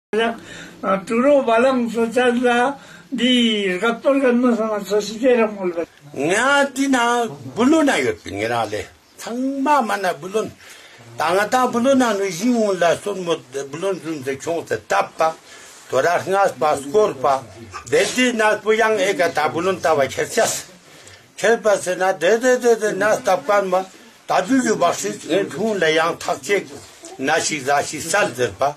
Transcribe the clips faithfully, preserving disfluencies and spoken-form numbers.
ལགས། ཨ། ཀྲུའུ་རོ་བ་ལང་སོ་ཙལ་ལ་འདི་རྒད་པོ་རྒན་མོ་ཚང་མ་ཚོ་ཞིག་དེ་རང་མོལ་བ། ང་འདི་ན་བུ་ལོན་ན་ཡོད་པའི་ངེད་རང་ལས་ཚང་མ་མ་ན་བུ་ལོན། ད་ང་ད་བུ་ལོན་ན་ནུ་ཞིང་ངུ་ལ་སོན་མོ་བུ་ལོན་ཟུན་ཚེ་ཁྱོང་ཚེ་བཏབ་པ། དོ་ར་སྔས་པ་སྐོར་པ། དེ་དེ་ན་བུ་ཡང་ཨེ་ག་ད་བུ་ལོན་ལྟ་བ་ཁྱེར་ཆས། ཁྱེར་པ་ཟེར་ན་དེ་དེ་དེ་དེ་ན་སྟབས་ཀར་མ་ད་དུས་ཡོད་པ་ཞིག་ངས་ཁྱོང་ལ་ཡང་ཐག་ཆེ་ན་ཞིག་ཟ་ཞིག་སལ་ཟེར་པ།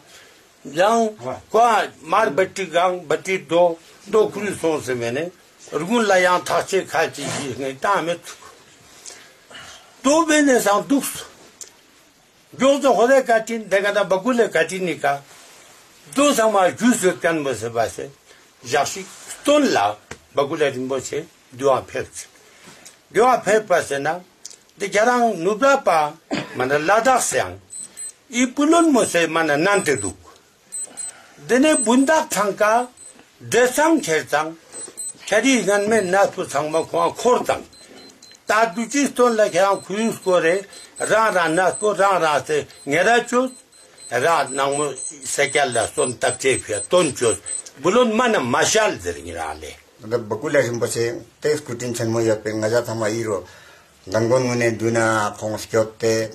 ཡང་ཀོ་མར་བ་ཏི་གང་བ་ཏི་རྡོ་རྡོ་ཁུ་རུ་སོང་ཟེར་མེད་ནས་དགུན་ལ་ཡང་ཐག་ཆེ་ཁ་ཆེ་ཞིག་ངས་བཏང་མེད་ཚུགས། རྡོ་བེ་ནས་སང་འདུག་སོ། མགྱོགས་ཚོ་ཧོ་རེ་བཀའ་དྲིན་དེ་ག་ད་བ་ཀུ་ལེ་བཀའ་དྲིན་ནི་ཀ། རྡོ་ཚང་མ་རྒྱུས་སུ་བསྟན་པ་ཟེར་བ་ཟེར། ཞག་ཞིག་སྟོན་ལ་བ་ཀུ་ལེ་རིན་པོ་ཆེ་འདུལ་བ་ཕེབས་ཚེ། འདུལ་བ་ཕེབས་པ་ཟེར་ན། འདི་རྒྱ་རང་ནུབ་ར་པ་མ་ན་ལ་དྭགས་སེང་། ཨི་བུ་ལོན་མོ་སེ་མ་ན་ནན་ཏེ་འདུག་དེ་ནས་བུན་བདག་ཚང་ཀ་འདྲེ་ཚང་ཁྱེར་ཚང་། ཁྱ་རིའི་ངན་མེད་ནས་བུ་ཚང་མ་ཁོང་འཁོར་དང་། ད་དུ་ཅི་སྟོན་ལ་ཁྱེད་རང་ཁུ་ཡུས་སྐོར་རེ་རང་རང་ནས་བུ་རང་རང་སེ་ངེ་ར་ཅོ། ར་ནང་མོ་སེ་ཀྱལ་ལ་སོན་བཏབ་ཅེས་ཕེ་སྟོན་ཅོ། བུ་ལོན་མ་ན་མ་ཤལ་ཟེར་ཉི་རང་ལེ། འདི་བ་ཀུ་ལེ་རིན་པོ་ཆེ་དེ་སྐུ་དྲིན་ཆེན་མོ་ཡོད་པའི་ང་ཅག་ཚང་མ་ཡིད་རོ། འདང་དགོན་ངུ་ནས་འདུས་ན་ཁོང་སྐྱོད་དེ།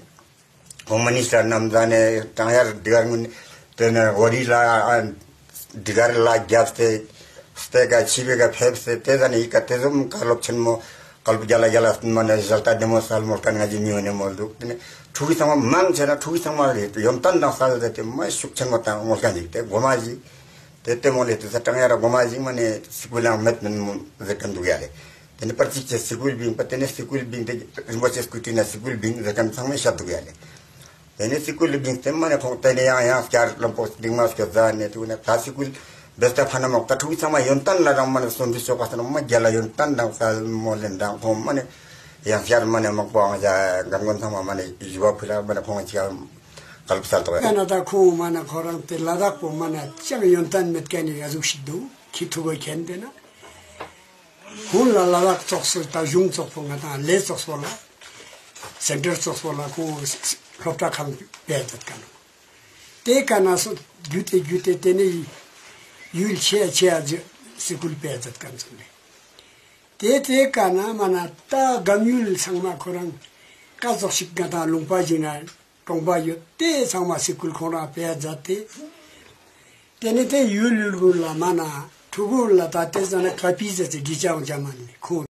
ཁོང་མ་ནི་ཤར་ནམ་ཟ་ནས་ཀྲང་ཡར་འདི་གར་ངུ་ནས་དེ་ནས་ཝ་རི་ལ་ཨ་འདི་གར་ལ་རྒྱབ་སྟེ་སྟེ་ཀ་ཆི་བེ་ཀ་ཕེབས་སྟེ་དེ་ཟ་ནས་ཡི་ཀ་དེ་ཟོམ་བཀའ་སློབ་ཆེན་མོ་བཀའ་སློབ་རྒྱ་ལ་རྒྱ་ལ་མ་ནས་ཞལ་ལྟ་བདེ་མོ་སལ་མོལ་ཀ་ང་ཅི་མི་ཡོང་ནས་མོལ་འདུག་དེ་ནས་ཕྲུ་གུ་ཚང་མ་མང་ཆེ་ན་ཕྲུ་གུ་ཚང་མ་རེད་ཡོན་ཏན་དང་སལ་ཟེར་དེ་མ་ཤུགས་ཆེན་མོ་དང་མོལ་ཀ་ཞིག་དེ་སྒོ་མ་ཞིག་དེ་ལྟད་མོ་ལས་དེ་ས་ཀྲང་ཡ་ར་སྒོ་མ་ཞིག་མ་ནས་སི་ཀུ་ལའང་མེད་མིན་མོ་ཟེར་ག་འདུག་ཡ་རེད། དེ་ནས་པར་ཅིག་ཆེ་སི་ཀུལ་བིང་པ་དེ་ནས་སི་ཀུལ་བིང་དེ་རིན་པོ་ཆེ་སྐུ་དྲིན་ན་སི་ཀུལ་བིང་ཟེར་ག་ཚང་མས་བཤད་འདུག་ཡ་རེད། དེ་ནས་སི་ཀུལ་བིང་དེ་མ་ནས་ཁོང་དེ་ནས་ཡང་ཡང་བསྐྱར་བློན་པོ་སྟིང་མ་སྐྱོ་ཟ་ནས་དུ་ནས་ད་སི་ཀུལ་བེས་ཏ་ཕ་ན་མོག་ད་ཕྲུ་གུ་ཚང་མ་ཡོན་ཏན་ལ་རང་མ་ནས་སོན་འདི་ཆོག་པ་ས་ན་མ་རྒྱ་ལ་ཡོན་ཏན་དང་སལ་མོ་ལེན་དང་ཁོང་མ་ནས་ཡང་བསྐྱར་མ་ནས་མག་པོ་ཨང་ཞ་གང་གོན་ཚང་མ་མ་ནས་ཞུ་བ་ཕུལ་ལ་མ་ནས་ཁོང་ཅི་ཡང་། ག་ལབ་སལ་ཏོ་ཡ། ཡང་ན་ད་ཁོང་མ་ན་ཁོ་རང་དེ་ལ་དྭགས་པོ་མ་ན་ཅང་ཡོན་ཏན་མེད་མཁན་ནི་ཡ་ཟུག་ཞིག་འདུག་ཁྱི་ཐུ་བ་མཁན་དེ་ན། ཧུན་ལ་ལ་དྭགས་ཙོགས་སུ་ད་གཞུང་ཙོགས་པོ་ང་དང་ལས་ཙོགས་པོ་ལ། སེན་ཊར་ཙོགས་པོ་ལ་ཁོང་སློབ་གྲྭ་ཁང་སྤེལ་མཛད་མཁན། དེ་ག་ན་སོ་རྒྱུ་དེ་རྒྱུ་དེ་དེ་ནི་ཡུལ་ཆེ་ཆེ་ཨ་ཇི་སི་ཀུལ་སྤེལ་མཛད་མཁན་ཚོ་ནི། དེ་དེ་ག་ན་མ་ན་ད་སྒམ་ཡུལ་ཚང་མ་ཁོ་རང་ཀ་ཙོགས་ཤིག་ང་དང་ལུང་པ་ཞིག་ན། གྲོང་པ་ཡོད་དེ་ཚང་མ་སི་ཀུལ་ཁོང་རང་སྤེལ་མཛད་དེ། དེ་ནས་དེ་ཡུལ་ཡུལ་གུན་ལ་མ་ན་ཕྲུ་གུ་ལ་ད་དེ་ཟ་ན་ཀ་པི་ཟེར་ཚེ་འབྲི་ཅང་འཇམ་མ་ནི་ཁོང་།